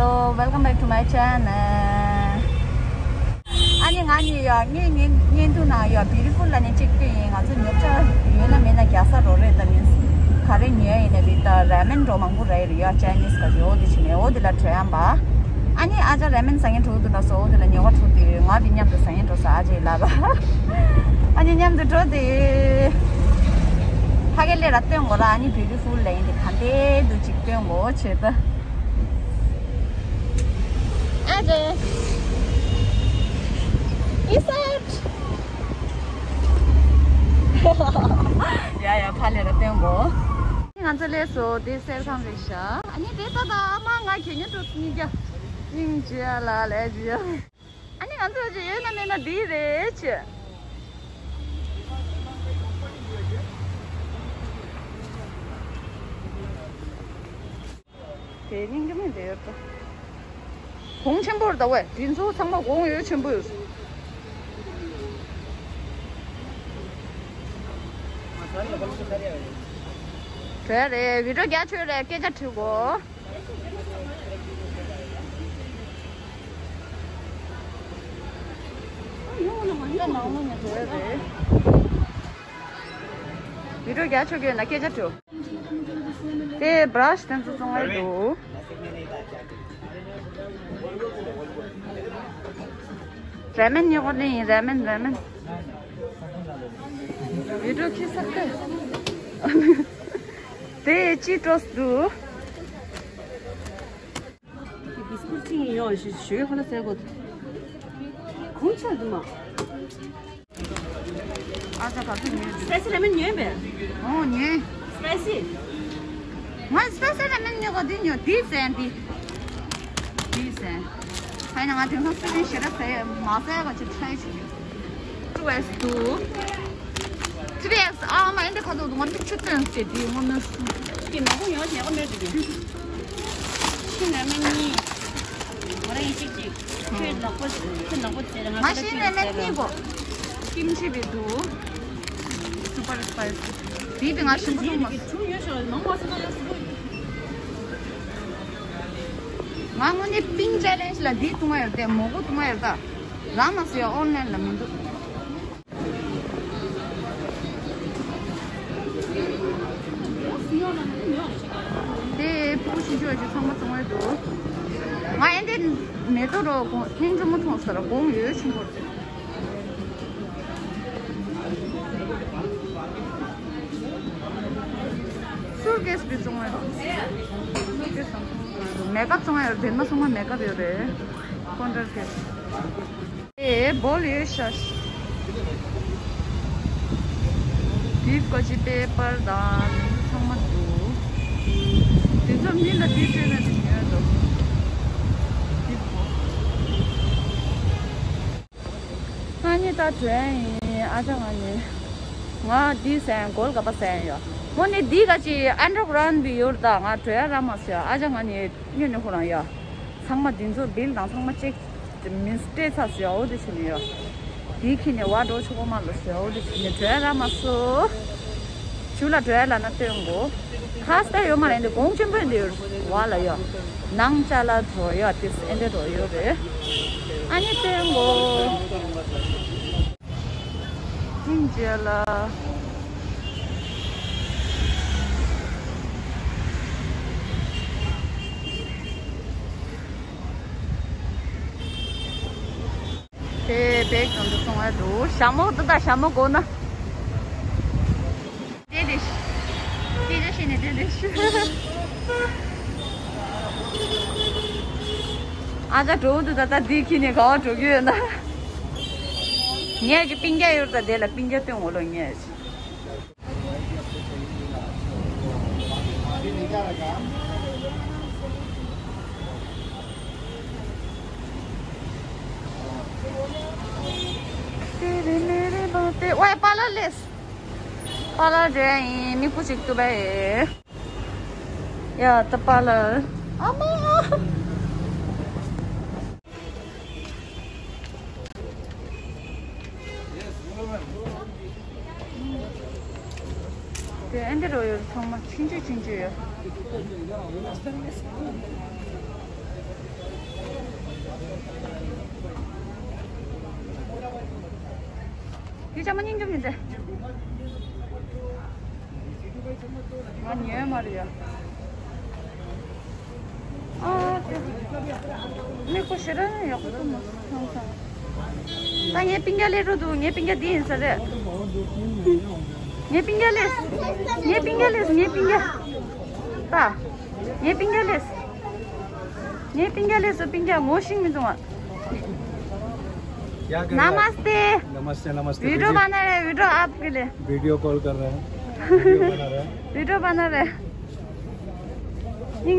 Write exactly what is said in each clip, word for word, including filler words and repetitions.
Hello, welcome back to my channel. ཨ་ནི་ང་གཉིས་ཡ་ངའི་བརྙན་བརྙན་ཐུང་ནང་ཡ་བིའུ་ཊི་ཕུལ་ལ་ནི་གཅིག་བསྟན་ཡིན། ང་ཚོ་ཉོ་ཆ་ཡོད་ན་མེད་ན་རྒྱག་ས་རོགས་རེད། ད་མིན་ག་རེ་ཉོ་ཡ་ཡིན་ན་རེད། ད་ར་མེན་འགྲོ་མང་པོ་རེད་རེད་ཡ། ཅའི་ནིས་ག་ཅིག་འོ་དེ་བྱེད་ནས་འོ་དེ་ལ་བྲོས་ཡང་པ། ཨ་ནི་ཨ་ཅག་ར་མེན་ཟ་མཁན་འགྲོ་འདུག་ན་སོ་འོ་དེ་ལ་ཉོ་ག་འགྲོ་དུས་ང་དེ་མཉམ་དུ་ཟ་མཁན་འགྲོ་ས་ཨ་ཅེ་ལ་པ། ཨ་ནི་མཉམ་དུ་འགྲོ་དུས་ཕ་གི་ལས་ར་སྟོན་དགོས་ར། ཨ་ནི་བིའུ་ཊི་ཕུལ་ལ་ཡིན་དེ་ག་འདྲས་འདུག་ཅིག་སྟོན་དགོས་བྱེད་ད། ཨ་ཅེ། Is it? ཡ་ཡ་ཕ་ལས་ར་སྟོན་དགོས། ང་ཚོ་ལས་སོ་དེ་གསེར་ཁང་རེད་ཤག་ཨ་ནི་དེ་ད་ད་ཨ་མ་ང་གད་སྙིགས་འགྲོ་སྙིང་རྒྱ་སྙིང་རྗེ་ལ་ལས་རྗེ། ཨ་ནི་ང་ཚོ་ཅི་ཡོད་ན་མེད་ན་འདི་རེད་ཆེ། དེ་སྙིང་རྗེ་མོ་འདི་ཡོད་པ། གོང་ཆེན་པོ་རེད་ད་ཝེ། དེ་ཚོ་ཚང་མ་གོང་ཡོད་ཆེན་པོ་ཡོད། བྲོས་རེད། བི་ཌིའོ་རྒྱག་ཆོག་རེད། སྐད་ཆ་དྲི་གོ། ད་ནང་ལོགས་ནས་བྲོས་རེད། བི་ཌིའོ་རྒྱག་ཆོག་གི་ཡོད་ན་སྐད་ཆ་དྲི། དེ་བྷ་ར་ཤི་དེ་ཚོ་བཙོང་ཡ་འདུག་ར་མེན་ཉོ་གི་ཡིན། ར་མེན་ར་མེན། བི་ཌིའོ་ཁྱི་ས་ཁ། དེ་ཅི་སྤྲོས་འདུག་བི་སི་ཀུ་ཊི་ཅིག་ཡོང་ཞུ་ཞུ་ཁོ་ན་ཟེར་གོ། གོང་ཆག་འདུག་མ། ཨ་ཅག་ག་ཚོད་ཉོས་འདུག་སི་པའི་སི་ར་མེན་ཉོས་པས། ཨོ་ཉོས། སི་པའི་སི། ང་སི་པའི་སི་ར་མེན་ཉོས་གོ། འདི་ཉོས། འདི་ཟན་འདི། འདི་ཟན། ཧ་ཡིན་ན་ང་དེང་སང་སི་པའི་སི་ཞེ་དྲག་ཟ་ཡ་མ་ཟ་ཡ་ག་ཅིག་ཁྲའི་བྱེད་ཀྱི། ཊུ་ཨེག་སི་འདུག་ཊུ་ཨེག་སི། ཨ་མ་ཨེ་འདི་ཁ་ཐོག་ཏུ་ང་ཏིག་ཆུ་བཏོན་ཟེར་དེ་ངོ་མ། ཀྱི་ནག་པོ་ཡོད་ནག་པོ་མེད་དུ་གི། ཤིང་ར་མེན་གཉིས། ང་རང་ཡིན་གཅིག་ཅིག་ཁྱོད་ནག་པོ་ཁྱོད་ནག་པོ་དེ་ང་ང་ཤིང་ར་མེན་གཉིས་གོ། ཀིམ་ཆི་བི་འདུག་སུ་པར་སི་པའི་སི། དེ་དེ་ང་ཞིམ་པོ་མཐོང་མ་སོང་། ང་དངོས་གནས་པིང་ཅེ་ལེན་ཇི་ལ་འདི་བཏུང་བ་ཡོད་དེ། མོག་པོ་བཏུང་བ་ཡོད་ད། རང་མ་ཟེར་ཨོན་ལན་ལ་མི་འདུག་དེ་ཕྲུ་གུ་ཆུང་ཆུང་ཅིག་ཚང་མ་བཙོང་ཡོད་འདུག་ང་ཨེ་འདྲའི་མེ་ཏོག་རོ་གོང་ཐེངས་ཆུང་མ་མཐོང་ས་ར་གོང་ཡོད་ཆུང་པོ་རེད། སུར་ཀེས་འདི་བཙོང་ཡོད་འདུག་སུར་ཀེས་དང་མེ་ཀབ་བཙོང་ཡོད་རེད། མ་སོང་ང་མེ་ཀབ་ཡོད་རེད། ཀོན་ཊར་ཀེས། ཨེ་བོལ་ཡོད་ཤག་དེ་ཀོ་ཅི་པེ་པར་དང་ཚང་མ་འདུག་དེ་ཚོ་མི་ལ་དེ་སྤྲད་ན་དེ་ཉོས་འདུག་དེ་བོ། ང་གཉིས་ད་བྲོས་ཡིན། ཨ་ཅག་ང་གཉིས། ང་འདི་ཟན་གོལ་ག་པ་ཟན་ཡོད། མོ་ནི་འདི་ག་ཅི་ཨན་ཌར་གྷ་རའུན་ཌི་ཡོད་ད། ང་བྲོས་ཡ་ར་མ་ཟེར། ཨ་ཅག་ང་གཉིས་སྔོན་ནས་ཁོ་རང་ཡོད། ཚང་མ་འདི་ཚོ་བིལ་དང་ཚང་མ་ཅེག་མིན་སྤྲད་ཚར་ཟེར། འོ་དེ་བྱས་ནས་ཡོད། དེའི་ཁྱི་ནས་བ་འགྲོ་ཆོག་གོ་མ་ལོ་ཟེར། འོ་དེ་བྱས་ནས་བྲོས་ར་མ་སོ། ཇུ་ལ་བྲོས་ལ་ན་སྟོན་གོ། ཁ་སྟ་ཡོད་མ་རེད་འདི་གོང་ཆེན་པོ་འདི་ཡོད་བ་ལ་ཡོད། ནང་ཅ་ལ་བྲོ་ཡོད་དེ་ཨེ་འདྲ་བྲོ་ཡོད་རེད། ཨ་ནི་སྟོན་གོ། ཐིང་ཅེ་ལ། དེ་བེག་དང་དུ་སོང་བ་འདུག་ཞྭ་མོ་འདི་དང་ཞྭ་མོ་དགོས་ན། དེ་དེ་ཤི། དེ་དེ་ཤི་ནས་དེ་དེ་ཤི། ཨ་ཅག་གྲོགས་འདི་ད་ལྟ་འདི་ཁྱི་ནས་ག་བ་འགྲོ་གི་ཡོད་ན། ངས་ཀྱི་སྤུན་ཀྱག་ཡོད་ད་དེ་ལ་སྤུན་ཀྱག་སྟོན་འོ་ལོ་ངས། ཝའི་པཱ་ལགས་སླེབས། པཱ་ལགས་འགྲོ་ཡ་ཡིན། མི་སྐུ་ཞིག་ཏུ་བས། ཡ་ད་པཱ་ལགས། ཨ་མ། དེ་ཨེ་འདྲ་རོ་ཡོད། ཚང་མ་ཆུང་ཆུང་ཆུང་ཆུང་ཡོད། དེ་ཅང་མ་སྙིང་རྗེ་མི་འདུག་ང་ཉོས་མ་རེད་ཡ། ཨ་ཙི། མིག་པོ་ཞེ་དྲག་ཡག་པོ་ཐུབ་མ་སོང་ས། ད་ངའི་སྤུན་ཀྱག་སླེབས་འགྲོ་འདུག་ངའི་སྤུན་ཀྱག་འདི་ཡིན་ས་རེད། ངའི་སྤུན་ཀྱག་སླེབས། ངའི་སྤུན་ཀྱག་སླེབས། ངའི་སྤུན་ཀྱག་ད། ངའི་སྤུན་ཀྱག་སླེབས། ངའི་སྤུན་ཀྱག་སླེབས་སོ། སྤུན་ཀྱག་ངོ་ཤེས་མི་འདུག་ང་། क्या कर रहा है? नमस्ते। नमस्ते, नमस्ते। वीडियो दीदी। बना रहे हैं, वीडियो आपके लिए। वीडियो कॉल कर रहे हैं। वीडियो बना रहे हैं। वीडियो बना रहे हैं। ཡིན་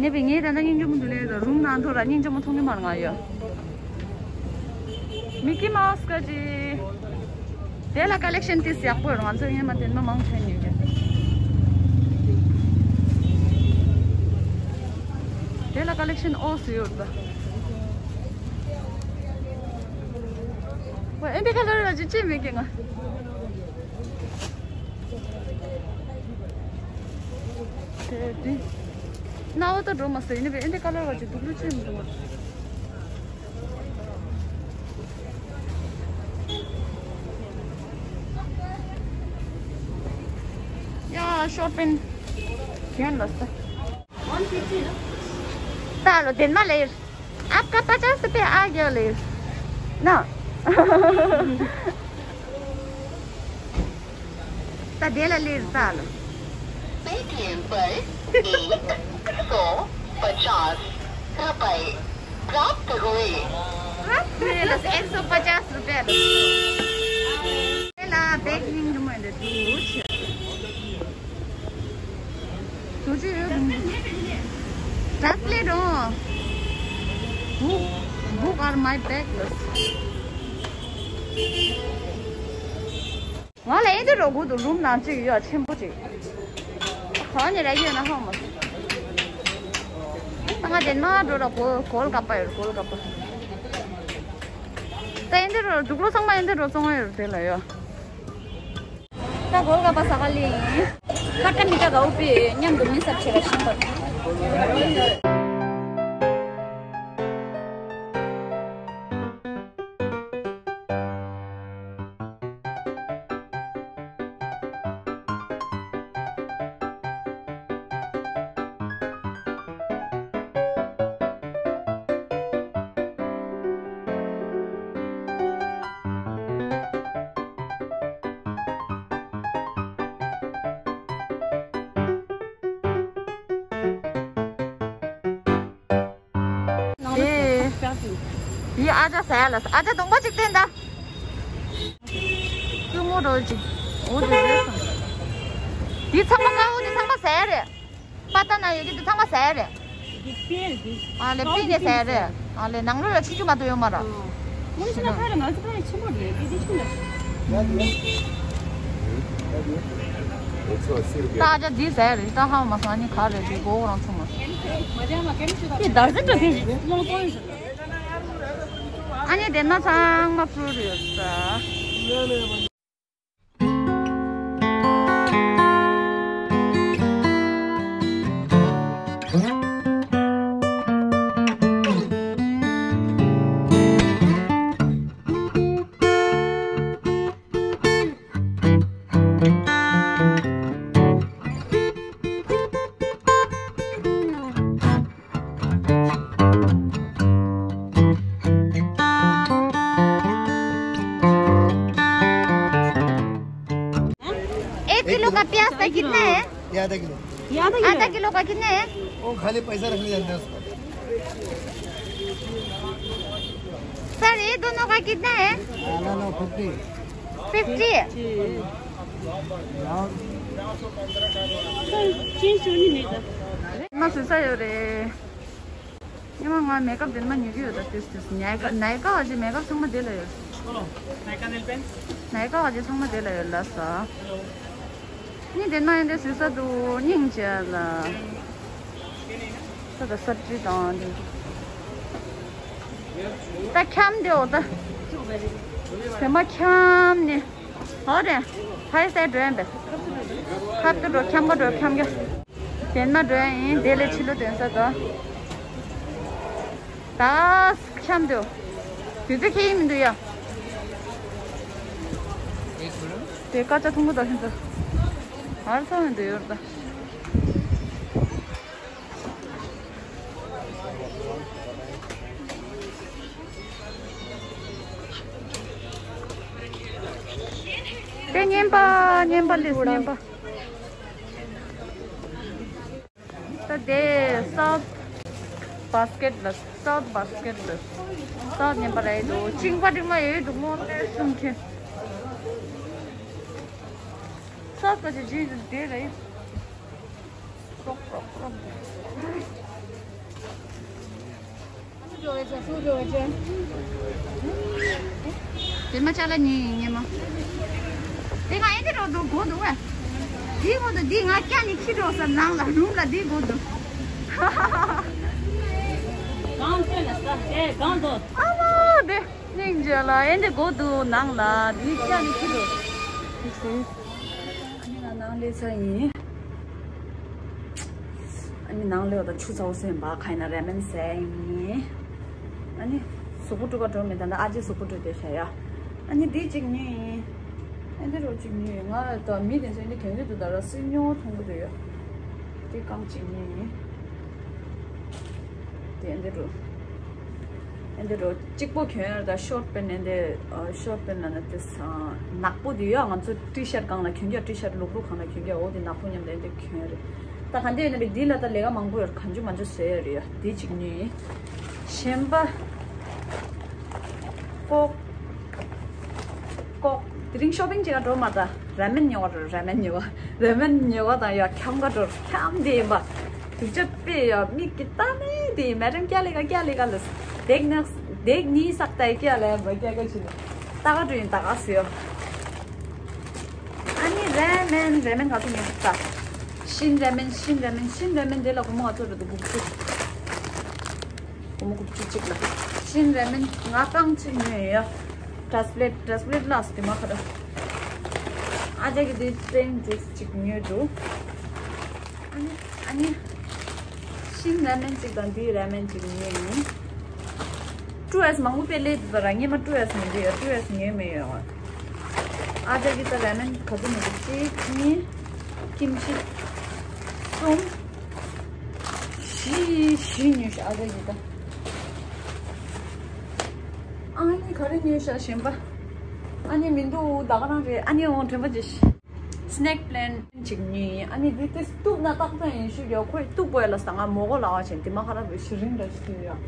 ནའི་བས་ངས་ད་ལྟ་སྙིང་རྗེ་མོ་འདུག་ལས་རུམ་ནང་ཐོག་ར་སྙིང་རྗེ་མོ་མཐོང་གི་མ་རེད་ང་ཡ། མི་ཀི་མའོ་སི་ཀ་ཅི། དེ་ལ་ཀ་ལེག་ཤན་ཏིས་ཡག་པོ་ཡོད། ང་ཚོ་སྔོན་མ་དེ་མ་མང་ཆེན་ཡོད་ཀྱི། དེ་ལ་ཀ་ལེག་ཤན་ཨོ་སི་ཡོད་ད། ཨེ་འདི་ཁ་ལོ་ར་ཅི་ཅི་མེད་ཀྱི་ང་། དེ་དེ། ན་བ་ད་འགྲོ་མ་སོང་། ཡིན་ནའི་བས་ཨེ་འདི་ཁ་ལོ་ར་ཅི་དུག་ལུ་ཅི་མི་འདུག་ཡ། ཤོར་པན་གྱོན་ལ་ས། ད་ལོ་དེ་མ་ལེར། आपका पचास रुपये आ गया ལེར། ན། ད་དེ་ལ་ལེར་ད་ལོ། पेटीएम पर एक सौ पचास रुपये प्राप्त हुए। हाँ, मेरे पास एक सौ पचास रुपये लो। ལ་བེག་སྙིང་རུས་མ་འདི་འདུག་ཆེ། འདུག་ཆེ་ཡོད་འདུག་ཊ་རན་སི་ལེཊ་འོང་། Book, book are my bag ལ། ང་ལ་ཨེ་འདི་རོ་གུ་འདུག་རུམ་ནང་གཅིག་ཡོད་ཆེན་པོ་ཅིག་གང་ནས་ར་ཡོད་ན་ཧ་མ་སོང་། ད་ང་དེ་ན་འགྲོ་ར་གོ་གོལ་ཀ་པ་ཡོད་གོལ་ཀ་པ། ད་ཨེ་འདི་རོ་དུག་ལོ་ཚང་མ་ཨེ་འདི་རོ་བཙོང་ཡོད་དེ་ལ་ཡོད། ད་གོལ་ཀ་པ་ཟ་ག་ལི་ཡིན། ཁ་ཏ་མི་ཏ་གའུ་པི་མཉམ་དུ་མི་སབ་ཆེ་ར་ཤིང་པར། ཨེ། ཡི་ཨ་ཅག་ཟ་ཡ་ལ་ཨ་ཅག་གདོང་པ་གཅིག་བསྟན་ད། ཀུ་མོ་རོ་ཅིག་འོ་དེ་རེད་སམ། དེ་ཚང་མ་དཀར་པོ་དེ་ཚང་མ་ཟ་ཡ་རེད། པ་ཏ་ན་ཡོད་ཀྱི་དེ་ཚང་མ་ཟ་ཡ་རེད། དེ་པེ་རེད་དེ། ཨ་ལེ་པེ་ནས་ཟ་ཡ་རེད། ཨ་ལེ་ནང་ལོགས་ལ་ཆུ་ཆུ་མ་གཏོགས་ཡོད་མ་ར། ཨ། ཁོང་ཚོ་ལ་ཕར་ང་ཚོ་ཕར་ཆེན་པོ་རེད་དེ་དེ་ཆུ་ལ། ད་ཨ་ཅག་འདི་ཟ་ཡ་རེད་ད་ཧ་མ་སོང་ཨ་ནི་ག་རེད་དེ་མགོ་བོ་རང་ཆུ་མ་སོང་། དེ་དར་ཟེར་འགྲོ་དེ་ལོང་པོ་ཡིན་ཟེར། ཨ་ནི་དེ་ན་ཚང་མ་ཕུལ་ཡོད་ས། एक किलो का प्याज का कितना है? ये आधा किलो। ये आधा किलो आधा है? किलो का कितना है? वो खाली पैसा रखने जाते हैं उसको। सर, ये दोनों का कितना है? No, no, fifty. Fifty. ང་སུ་ས་ཡོད་རེད། ཉི་མ་ང་མེ་ཀབ་དེ་མ་ཉོ་གི་ཡོད་ད། ཏིས་ཏིས་ནའི་ཀ་ནའི་ཀ་བ་ཅི་མེ་ཀབ་ཚང་མ་དེ་ལ་ཡོད། ནའི་ཀ་བ་ཅི་ཚང་མ་དེ་ལ་ཡོད་ལ་ས། ནི་དེ་མ་ཡིན་དེ་སུ་ས་དུ་སྙིང་རྗེ་ལ། ས་ད་ས་བྲི་དང་དེ། ད་ཁྱམ་དེ་འོ་ད། དེ་མ་ཁྱམ་ནི། ཨོ་རེད། ཕ་ཡི་སའི་འགྲོ་ཡན་པས། ཁབ་ཏུ་འགྲོ་འཁྱམ་ག་འགྲོ་འཁྱམ་ག་དེན་མ་འགྲོ་ཡ་ཡིན། དེ་ལས་ཕྱི་ལོ་དོན་ས་དོ། ད་འཁྱམ་དུ་དུས་ཚོད་ཁེལ་མི་འདུག་ཡ། དེ་ཀ་ཅ་ཐུང་གུ་དོ་ཤིན་ཏུ་ཨར་ཚོ་མི་འདུག་ཡོད་ད། དེ་ཉན་པ་ཉན་པ་ལས་ཉན་པ། ད་དེ་སའུཐ་བྷ་སི་ཀེཊ་ལ་སའུཐ་བྷ་སི་ཀེཊ་ལ་སའུཐ་ཉན་པ་རེད་འདུག་ཅིང་པ་འདྲི་མ་ཡོད་འདུག་མོ་ལས་སུམ་ཁྱེར། སའུཐ་པ་ཅི་ཇི་དེ་རེད། ཀྲོག་ཀྲོག་ཀྲོག་དེ་མ་ཅ་ལ་ཉིན་ཉི་མ། དེ་ང་ཨེ་འདི་རོ་འདུག་གོ་འདུག་བས། འདི་གོ་འདུག་འདི་ང་སྐྱ་ནི་ཁྱི་འགྲོ་ས་ནང་ལ་རུམ་ལ་འདི་གོ་འདུག་གང་ཚོད་ལ་ས་དེ་གང་འདུག་ཨ་མ་དེ་སྙིང་རྗེ་ལ་ཨེ་འདི་གོ་འདུག་ནང་ལ་འདི་སྐྱ་ནི་ཁྱི་འགྲོ། ཨ་ནི་ང་ནང་སླེབས་ཚར་ཡིན། ཨ་ནི་ནང་སླེབས་པ་དང་ཆུ་ཚ་བོ་སེམས་པ་ཁ་ཡིན་ན་རེ་མན་ཟས་ཡིན། ཨ་ནི་གཟུགས་པོ་དཀྲུག་ག་འགྲོ་མེད་ད་ད་ཨ་ཅེ་གཟུགས་པོ་དཀྲུག་དེ་བྱ་ཡ། ཨ་ནི་འདི་གཅིག་ཉོས་ཡིན། ཨ་འདི་རོ་གཅིག་ཉོས་ཡིན་ང་ད་མི་དེ་ཚོ་འདི་གྱོན་གྱི་འདུག་ད་ར་སི་ཉོ་མཐོང་གི་འདུག་ཡ། འདི་རྐང་གཅིག་ཉོས་ཡིན། དེ་འདི་རུ། འདི་རུ་གཅིག་པོ་གྱོན་ཡོད་ད་ཤོར་པན་འདི་ཤོར་པན་ལ་ན་དེ་ནག་པོ་དེ་ཡོད། ང་ཚོ་ཊི་ཤར་སྒང་ལ་གྱོན་རྒྱུ་ཊི་ཤར་ལུག་ལུག་སྒང་ལ་གྱོན་རྒྱུ་འོ་དེ་ནག་པོ་མཉམ་དུ་འདི་གྱོན་རེད། ད་ག་འདི་ཡོད་ན་བི་འདི་ལ་ད་ལས་ཀ་མང་པོ་ཡོད། གང་བྱུང་མང་བྱུང་བཟོས་ཡོད་རེད་ཡ། འདི་གཅིག་ཉོས་ཡིན། གཞན་པ། ཀོག་ཀོག་དེ་རིང་ཤོ་པིང་བྱེད་ག་འགྲོ་མ་ད། ར་མེན་ཉོ་བ་ར་མེན་ཉོ་བ་ར་མེན་ཉོ་བ་དང་ཡ་འཁྱམ་ག་འགྲོ་འཁྱམ་དེ་ཡིན་པ། དུག་ཆ་དཔེ་ཡ་མིག་གི་ལྟ་ནི་དེ་མེ་རམ་སྐྱ་ལེ་ག་སྐྱ་ལེ་ག་ལ་དེག་ནག་དེག་ནི་སག་ཏའི་སྐྱ་ལེ་བ་སྐྱ་ག་ཆུ་ནི་ལྟ་ག་འགྲོ་ཡིན་ད་ག་སུ་ཡོ། ཨ་ནི་ར་མེན་ར་མེན་ག་ཚོད་ཉོ་ཐུབ་ད། ཤིན་ར་མེན་ཤིན་ར་མེན་ཤིན་ར་མེན་དེ་ལ་སྒོར་མོ་ག་ཚོད་རེད་འདུག་དགུ་བཅུ། སྒོར་མོ་དགུ་བཅུ་གཅིག་ལ། ཤིན་ར་མེན་ང་རྐང་གཅིག་ཉོས་ཡོད། ཏྲ་སི་པི་ལེཊ་ཏྲ་སི་པི་ལེཊ་ལགས་དེ་མ་ཁ་ར། ཨ་ཅག་གི་དེ་ཏྲེན་ཇུས་གཅིག་ཉོས་འདུག་ཨ་ནི་ཨ་ནི། ཤིན་ར་མེན་གཅིག་དང་དེའི་ར་མེན་གཅིག་ཉོས་ཡིན། ཀྲུ་ཨེས་མང་པོ་དཔེ་སླེབས་འདུག་ར་ངས་མ་ཀྲུ་ཨེས་མི་འདུག་ཡ་ཀྲུ་ཨེས་ཉོས་མེད་ཡོད། ཨ་ཅག་གི་ད་ར་མེན་ག་ཚོད་མི་འདུག་གཅིག་གཉིས། ཀིམ་ཆི། གསུམ། བཞི་བཞི་ཉོས་ཤག་ཨ་ཅག་གི་ད། ཨ་ནི་ག་རེ་ཉོས་ཤག་གཞན་པ། ཨ་ནི་མི་འདུག་ད་ག་རང་རེད། ཨ་ནི་འོང་དྲན་པ་ཅིག་སི་ནེག་པི་ལན་ཅིག་ཉོས་ཡིན། ཨ་ནི་འདི་ཏིས་གཏུབ་ན་ཏག་ཏག་ཡིན་ཤུ་ཡོད། ཁོས་གཏུབ་དགོས་ལ་ས་ང་མོ་གོ་ལ་བ་ཆེན་དེ་མ་ཁ་ར་བའི་ཤི་རིང་འདྲ་ཞིག་ཡོད།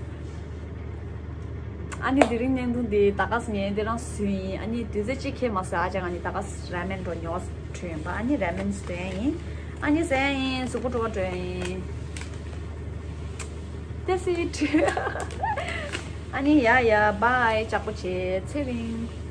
ཨ་ནི་དེ་རིང་བརྙན་ཐུང་འདི་ད་ག་སི་ངས་འདི་རང་བཟོས་ཡིན། ཨ་ནི་དུས་ཚོད་གཅིག་ཁེལ་མ་ཟ་ཨ་ཅག་ཨ་ནི་ད་ག་སི་ར་མེན་འགྲོ་ཉོ་བྲོས་ཡིན་པ། ཨ་ནི་ར་མེན་བཟོས་ཡིན། ཨ་ནི་ཟས་ཡིན་གཟུགས་པོ་བྲོ་བ་བྲོས་ཡིན། That's it. ཨ་ནི་ཡ་ཡ་བྷའི་ལྕགས་པོ་བྱེད་ཚེ་རིང་།